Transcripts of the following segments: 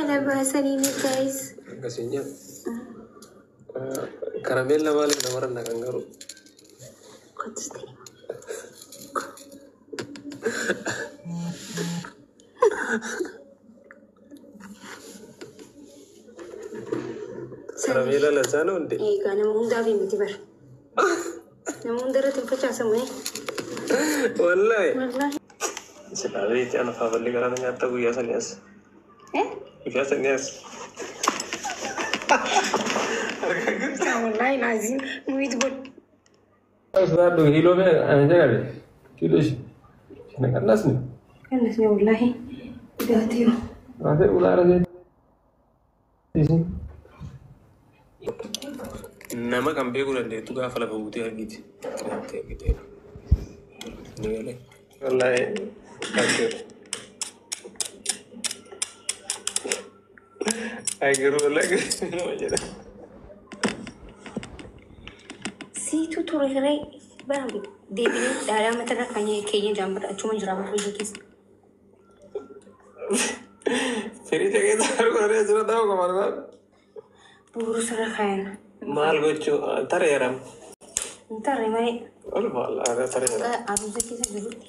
Alabaasanii ni guys. Akkasiin jedhu. Karameella maaliif namarra naqan garuu? Kottus ta'e. Karameella lasaa ነው እንዴ? Egaa nama hundaaf miti bara. Nama hunda irratti hin facaasamu. Wallaahi. Wallaahi. Silaa beekti ana faaballi garaa na nyaatta guyyaa sanii as. Eh? Guyyaa sanii as. Wallaahi laazim muyit godhu. Kiiloo ani jedhame kiiloo ishee qannasni. Qannasni wallaahi dhugaatii. Raafee ulaara seetii. Nama kan beekuu dandeettu gaafa lafa buutee argiti. Argite argite. Ni galee. Wallaahi kakkeera. Ay garuu wallaahi nama jedha. Siitu ture hiree bara deebinee dhaadhaa matarra kan keenya jaambara achuma jira bara hojii keessa. Firii keessa arguu asirra taa'u qaba maal. Bu'uura sirra kaayan. Maal gochuu tareeram. Hin tarree malee. Ol maal tareera. Aruusa keessa jirutti.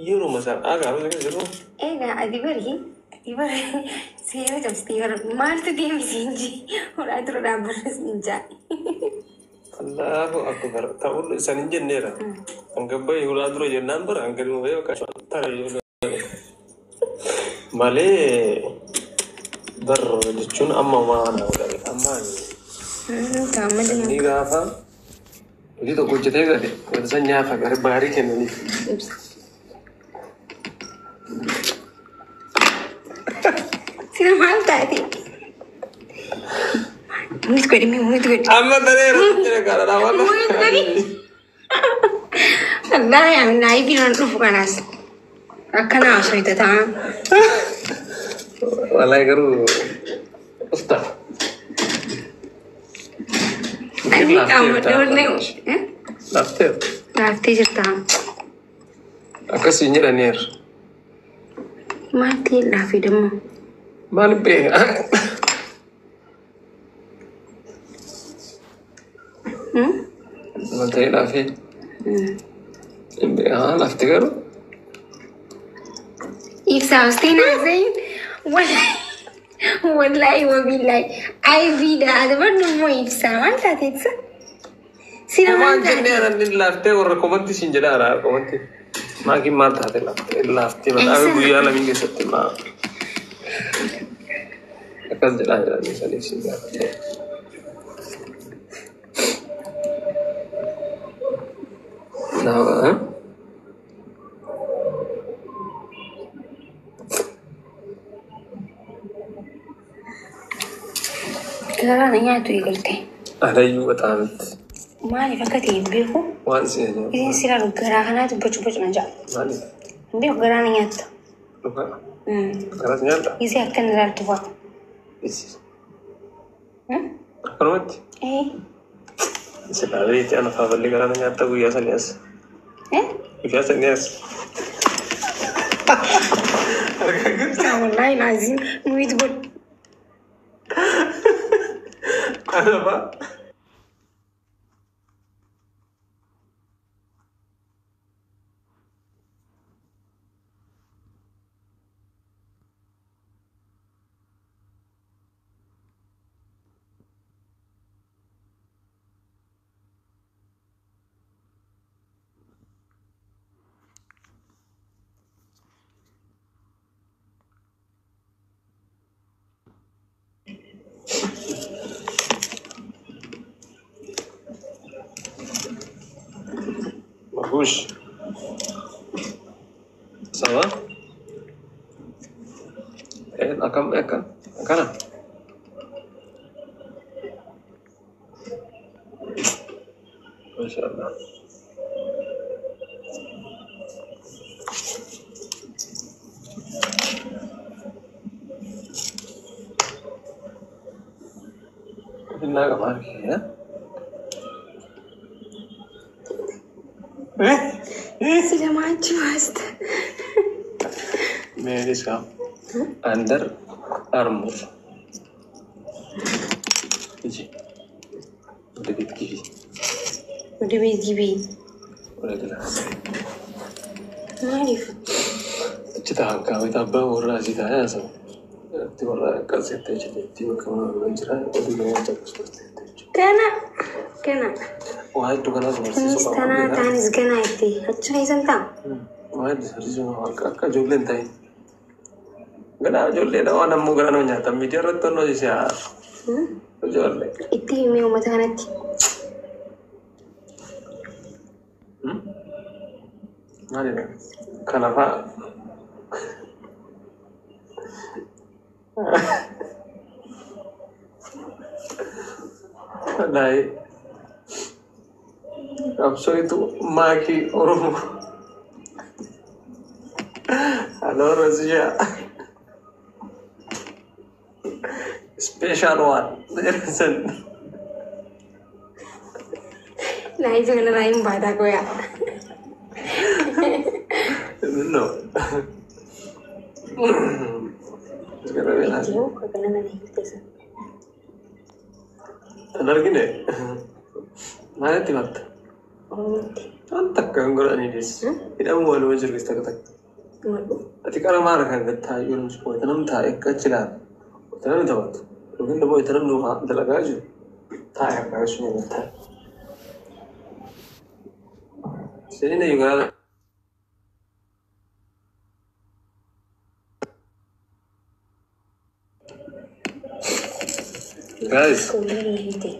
Yeroo masaan aga aruusa keessa jiru. Egaa ati bari ati bari seera cabsitee bara maaltu deemisiin ji horaa dura dhaabbarra siin jaa. Allahu akbar. Ta'ul isaan hin jenneera. Hanga bahi ulaa dura jennaan bara hanga dhuma bahee bakka taree malee bar jechuun amma waan gale amma inni gaafa hojii tokko hojjetee gale wanta san nyaata gara baarii kennaniif. Sila maal taate? Muyit godhi muyit godhi. Amma tareera jira kana dhaabata. Muyit godhi. Wallaahi ani biiraan dhufu kanaas akkana haasofta ta'a. Wallaahi garuu usta. Ani qaama dhoorne. Laafteera. Laaftee jirta. Akkasiin jedhaniiru. Maal ta'e laafee dammoo? Maal beeka? Maal ta'e laafee? Hin beeka laafte garuu. Ibsaa usteen haasa'in wallaahi wabillahi aybiidha ati barnu immoo ibsaa maal taate ibsa? Sina maal Maal taate? jennee ananni laaftee warra komantii siin jedhaara komantii. Maakiin maal taate laaftee laaftee mataa guyyaa lamii keessatti maa akkas jedhaa jedhanii saniif siin gaafate. Nama Garaa na nyaatu eegalte. Alayyuu bataamitti Maaliif akka ta'e hin beeku? waan si ajaa'ibu. Isin sila garaa kanaatu bocu bocu na ja'a. Maaliif? Hin beeku garaa na nyaatta. Dhugaa? Garas nyaata? Isii akkan ilaaltu fa'a. Isi. Akkanumatti? Ee. Silaa beekti ana faaballi garaa na nyaatta guyyaa sanii as. Eh? Guyyaa sanii as. Argaa jirta? Wallaahi laazim muyit godhu. Ana fa'a. Margush. Ça va? Akkam akkam akkana. Masha Allah. Innaa qabaa kiyya. Sila maachi baasta. Mee isaa. Under Armour. Iji. ወደ ቤት ግቢ። ወደ ቤት ግቢ። ወደ class. Maaliif? Achi taa'an kaawwita abbaa warraa asii taa'ee haasa'u. Itti warra akkas jettee jettee bakka mana jira oduu nama caqasu jettee jechuudha. Gana. Gana. Waa hedduu kanaas Kunis barsiisuu tanaa qaba. taanis ganaa itti. Achi keessan ta'a. Waa hedduu barsiisuu qaba akka ijoolleen ta'in. Ganaa ijoolleedha waan ammoo gara nama nyaatan miidiyaa irratti onnoo ishee ijoollee. Itti himee uummata kanatti. Maalidha? Kana fa'a. Wallaahi qabsootu maakii Oromoo. Aloo Rasiyaa. Special one. Jedhan. Live kanarraa hin baataa qoyaa. No. Itti hoo kana mana hiikteessa. Hin argine. Maalitti himatta? Oromootti. Waan takka hin godhaniinis. Hidhamuu waanuma jiru keessa takka takka. Himadhu. Ati qara maal kan taa'ee jiru wayita namni taa'ee akka achi ilaalu wayita namni taphatu yookiin immoo wayita namni waa dalagaa jiru taa'ee akka sun hin taa'e. Seenina yugaa guys. Fuuldura na hiikte.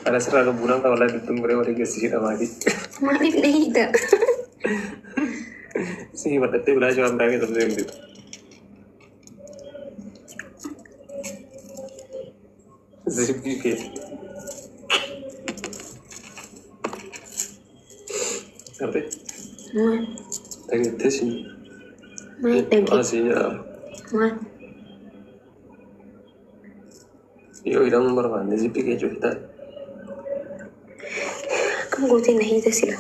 Ana sirraa lubbuudhaan qaba walaa dubbiin godhee walii geessisii dhamaati. Maaliif na hiikta? Si himadhattee bilaa waan biraa keessa deemtu. Zibbii kee. Gartee? Maal? Dhageettee siin. Maal dhagee? Waan siin jedhamu. Maal? Yoo hidhamuu barbaanne zibbii kee cufitaa. Akkam gootee na hiita sila?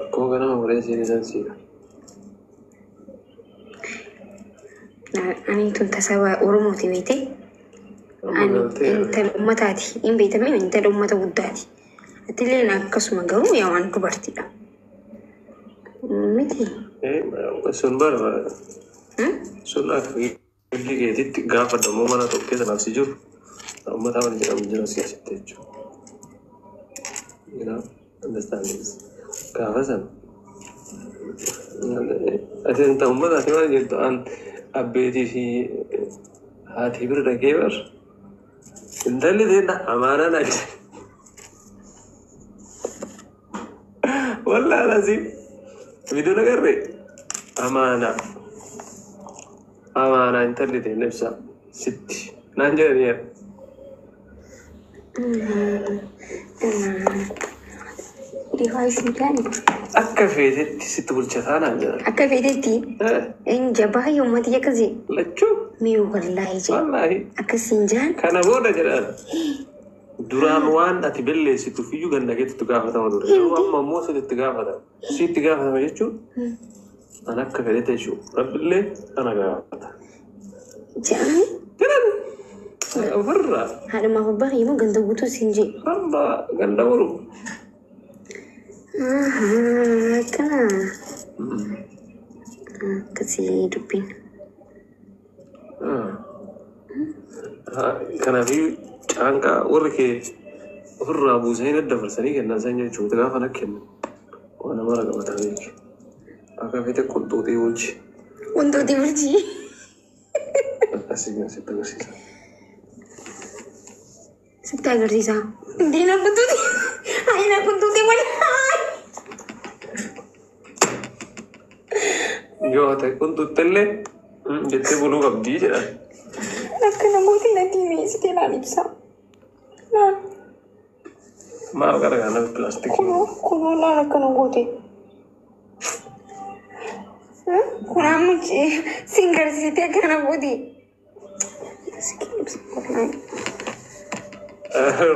Akkuma ganama godhee siin isaan siidha. Ani tun tasaba Oromooti beekte. Amma Ani galtee intala uummataati. Hin beektamee intala uummata guddaati. Atilleen akkasuma garuu yaa waan dubartiidha. Miti. Sun bar sun akka gilli keetitti gaafa dammoo mana tokko keessa naaf si jiru uummata mana jedhamu jira si asitti jechuudha. You know, understand this. Gaafa sana ati inta uummata ati maal jettu an abbeetii fi haati bira dhaqee bar intalli teenna amaanaa naa jedhe. Wallaahi laziim viidiyoo agarree amaanaa amaanaa intalli teenna ibsa sitti naan jedhaniira. Divaayisii jaani. Akka feetetti sitti bulchataa naan jedhan. Akka feetetti hin jabaa uummati akkasii. Lachuu. Miyuu wallaahi jee. Wallaahi. Akkasiin jaan. Kana booda jedhan. Duraan waan ati balleessituuf iyyuu ganda keetti gaafatama ture. Garuu amma immoo sitti gaafatama. Sitti gaafatama jechuun an akka fedhete jechuudha. Rabbillee ana gaafata. Jedhanii Jedhan. Ofirraa. Haadhumaaf abbaa immoo ganda guutuu siin jee. Amma ganda boru. Akkana. Akkasii dubbiin. Kanaafii caanqaa warri kee ofirraa buusanii daddabarsanii kennan san jechuudha. Gaafa na kennan waan nama qabataa jechuudha. Akka fete qunxuuxii bulchi. Wantooti bulchii. Akkasii sitti agarsiisa. Sitti agarsiisa. Diina qunxuuxii. Ayina qunxuuxii wali. Yoo ta'e qunxuuxxillee jettee buluu qabdii jedhan. Akka namooti natti himee sitti naan ibsa. Naan. Maal gargaara pilaastikii? Kunoo kunoo naan akkana goote. Kun amma sin garsiisite akkana goote.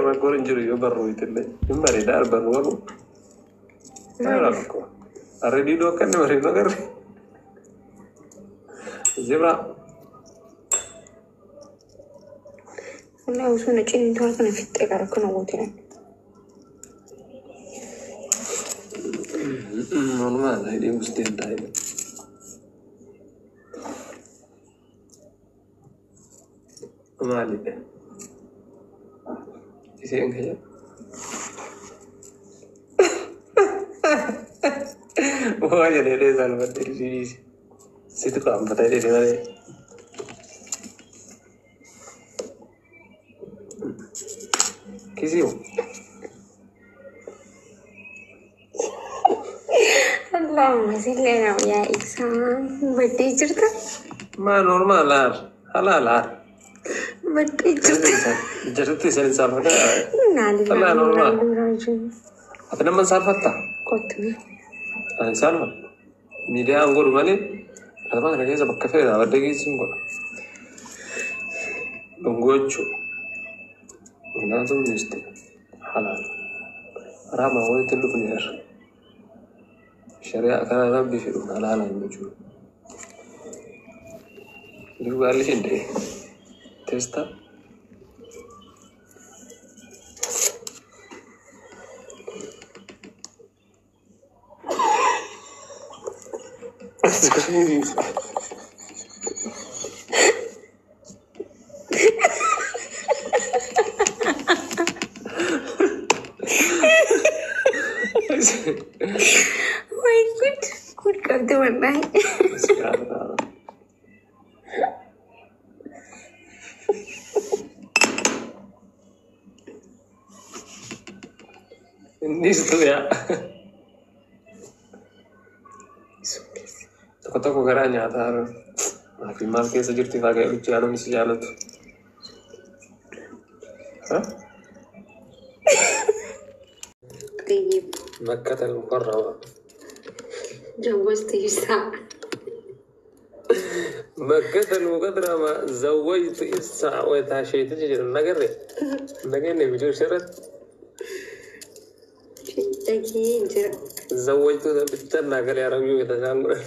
Rakkoon hin jiru yoo barruu itillee. Hin bareedaa barruu garuu. Rakkoo. Harree diidoo akka inni bareedu agarre. Zebra. Wallahi osoo na ciniintu harka na fixxee qara akkana goote. Normaal hidhiin gustee hin taa'e. Maalidha? Isheen kayya. Waa jedhee saalfattee dhiisi. Situ qaanfatee dhiisi malee. Kisii Allahumma salli ala yaa ibsaa baddee jirta. Maa normaal haar halaal haar. Baddee jirta. Jarritti isin saalfatee. Naali Wallah normaal. Ati nama saalfattaa? Kottu. Ani saalfadha. Miidiyaan godhu malee katamaa kana keessa bakka fedhe dhaabadhee geessuun godha. Dhungoo jechuudha. ምክንያቱም ሚስቴ ሐላል haraama walitti hin dhufne irra. Shari'aa kana rabbi fedhu halaala hin jechuudha. Dhugaalli hin ta'e. Testa. Way good. Good qabdi wallahi. Innis yaa. Tokko tokko garaa nyaataa maafi maal keessa jirti faa ga'e jaalonni si jaalatu. طيب مكة المكرمة. جوزت إبسا. مكة المكرمة زوجت إبسا وتعشيت تجري نقري نقري فيديو شرط أكيد جرا. زوجت بتنا قال يا ربي وتشانغ.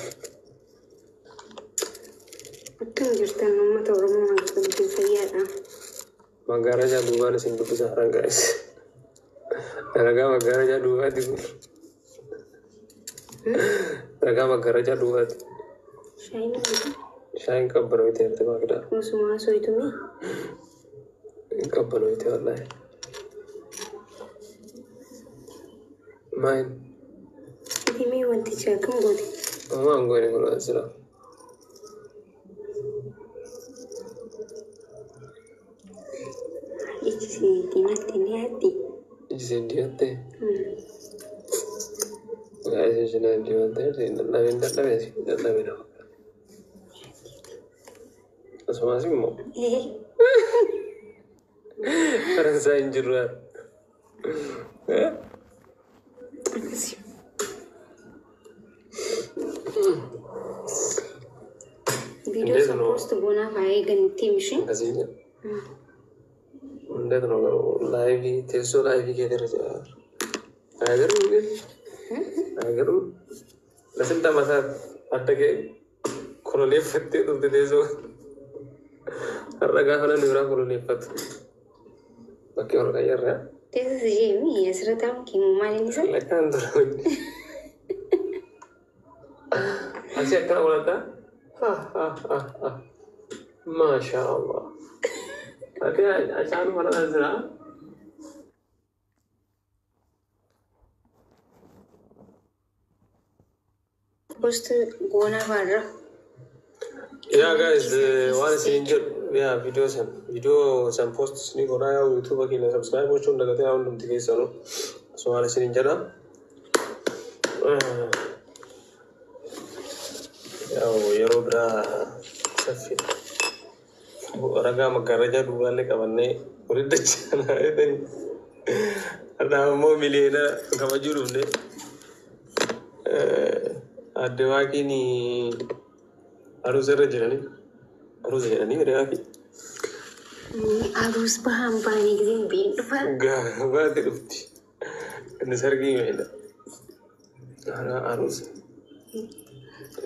Akkam jirtan uummata Oromoo maanguddoon fayyaadha. Magaalaa duubaan isin dubbisa haran gaa'es. Ragaa magaalaa duubaati kun. Ragaa magaalaa duubaati. Shaayiin maali? Shaayiin qabbanooyte jirti maakdaa. Osuma haasoftume. Qabbanooyte wallaahi. Maayin? Itimee wantichi akkam goote? Waan goone kun asirra. Iji si diimatte ni yaaddi. Iji si diimatte? Iji si diimatte dadhabeen dadhabeen si dadhabeen. Asumas immoo. Faransaay hin jirru. Akkasi. Viidiyoo እንዴት san ነው? post goonaa haa eeganitti himshi. Akkasii jedha. እንዴት ነው garuu laayivii teessoo laayivii keetirra jira. አይገርምም ግን አይገርምም? ለስንት ዓመታት አደገ koloneeffattee dhufte teessoo har'a gaafa namni biraa koloneeffatu bakkee ol qayyarra. Teessoo si jeemi asirra taa'uun kiimuu maal inni isa? Lakkaan tura wanni. Asii akkana godhadhaa? Maashaa Allah. Ati acaan mana jira. Post goonaa faarra. Yaa guys, waan isin jedhu yaa viidiyoo san post isinii godhaa yaa YouTube keenya subscribe gochuun dagatee yaa hundumti keessanuu so waan isin jedha. Yaa yeroo biraa saffisa. Ragaa magaalaa duubaallee qabannee walitti dachaa jedhanii. Har'aa immoo miliyoona kabajuu dhufne. Adde Waaqiin aruusa irra jiranii. Aruusa jedhanii adde Waaqii. Aruus bahaan baanee giseen biin dhufa. Gaafaati dhufti. Inni sargii meedha. Aruusa.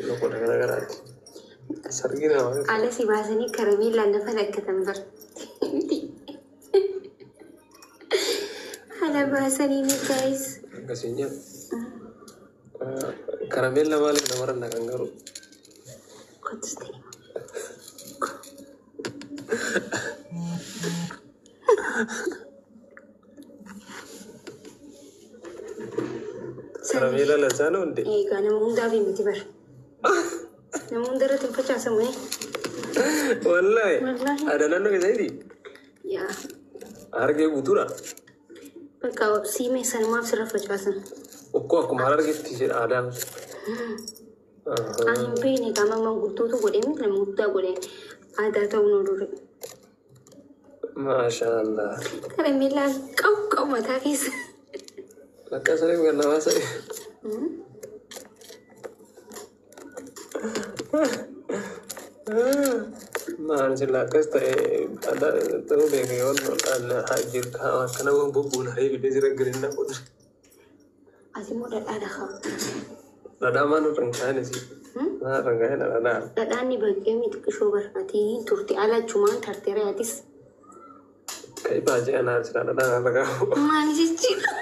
Loqoda gara garaati. Sargii nama. Ala si baasanii karameellaan lafa lakkatan bar. Ala baasanii ni guys. Akkasiin jedhu. Karameella maaliif namarra naqan garuu? Kottus ta'e. Karameella lasaa ነው እንዴ? Egaa nama hundaaf miti bara. Nama hunda irratti hin facaasamu. Wallaahi. Wallaahi. Aadaa naannoo keessaniiti? Yaa. Harargee guutuudha. Bakka siimee sanumaaf sirra facaasan. Okkoo akkuma harargeetti jedha aadaan. Ani hin beekne qaama manguddootu godhee miti nama guddaa godhee aadaa ta'uu nu dure. Maashaallah. Karameellaan qabu qabu mataa keessa. Lakka saree kan namaa saree. Maan sila akkas ta'e aadaa ta'uu beeke yoon akkana waan bobbuun haree fidee jira girinnaa qotu. Ati immoo dhadhaa dhahaa. Dhadhaa maan irra hin kaa'ine si. Maan irra hin kaa'ine dhadhaa. Dhadhaan ni baqqee miti qishoo barbaate hin turte ala achumaan tarteera yaatis. Ka ibaa jee anaa sila dhadhaa irra kaa'u. Maal jechuudha?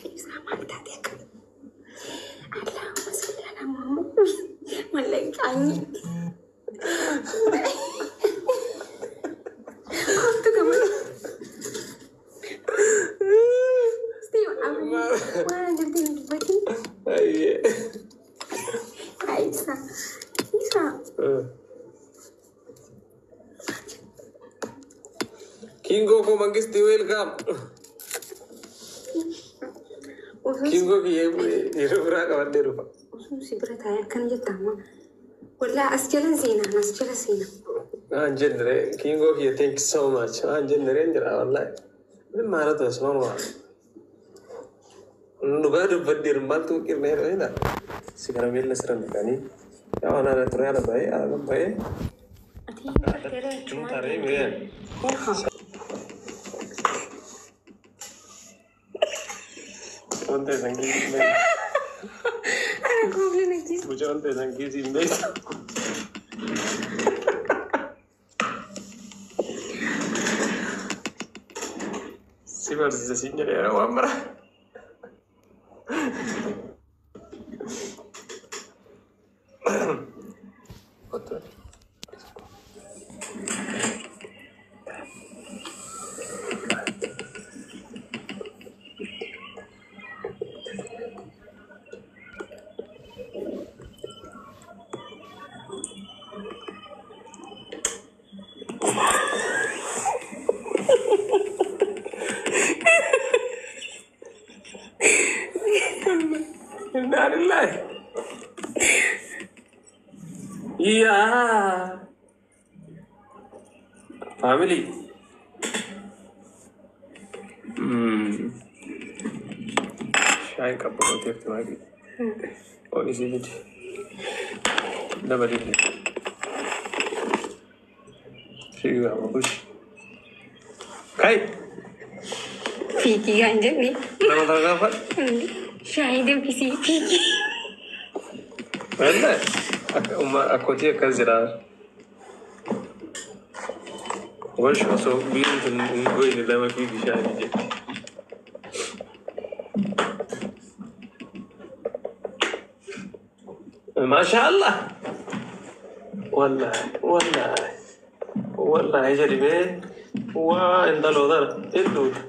Ibsaa maal taate akka? Allahumma salli ala Muhammad. Mallaqa aanyi. Kottu gama. Steve, waan jirti hin dubbatin. Ayyee. Yaa ibsaa. Ibsaa. Kingoo koo Mangistii welcome. Kingoo kiyyee yeroo biraa qabadhee dhufa. Osoo si bira taa'ee akkana jetta amma. Wallaa as jala seenaa as jala seenaa. Waan jennere Kingoo kiyya thank you so much. Waan jennere hin jira wallaahi. Min maalatu as normal. Dhugaa dubbaddeeru maaltu qirnee dha. Si karameella sirra naqanii. Yaa waan haala ture haala ba'ee haala ba'ee. Ati hin tarteera achumaan. Taree mireen. Wanta isan kiisii hin beektu. Ara goobleen ajjees. Mucaa wanta isan kiisii hin beektu. Si barsiisa siin jedheera waan bara. Kottu. Innaa lillahi. Yaa. Family. Shaayin qabbanooteerti maaqii. Oolisii fidi. Dabalii fidi. Fiigaa babush. Kai. Fiigii kan jenne. Nama tarkaanfadhu. Shaayii danfisii fiigii. Wallahi. Akka akkootii akkas jira. Wash osoo biyyoon tun hin goyne lama fiigi shaayii jetti. Maasha Allah. Wallahi wallahi wallahi jedhimee waa intaloo tana hedduuta.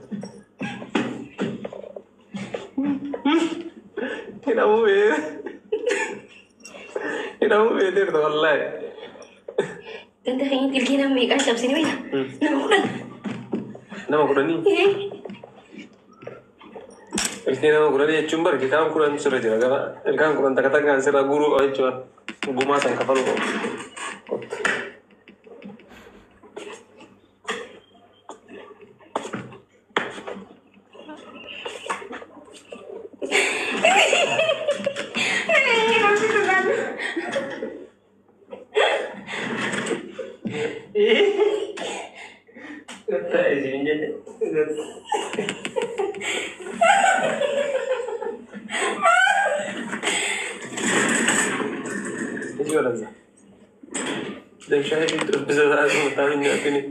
Hidhamuu beekte. Hidhamuu beekteerta wallahi. Ganda keenya ilkii nama meeqaa cabsine beekta? Nama 10. Nama 10? Ilkii nama 10 jechuun bara ilkaan 10 sirra jira gara ilkaan 10 takka takkaan sirra guuruu qaba jechuudha. Gumaa san kafaluu qabu. Ta'e isin jenne. Isi walansa. Damshaa hedduu dubbisa taasisa mataa hin nyaatini.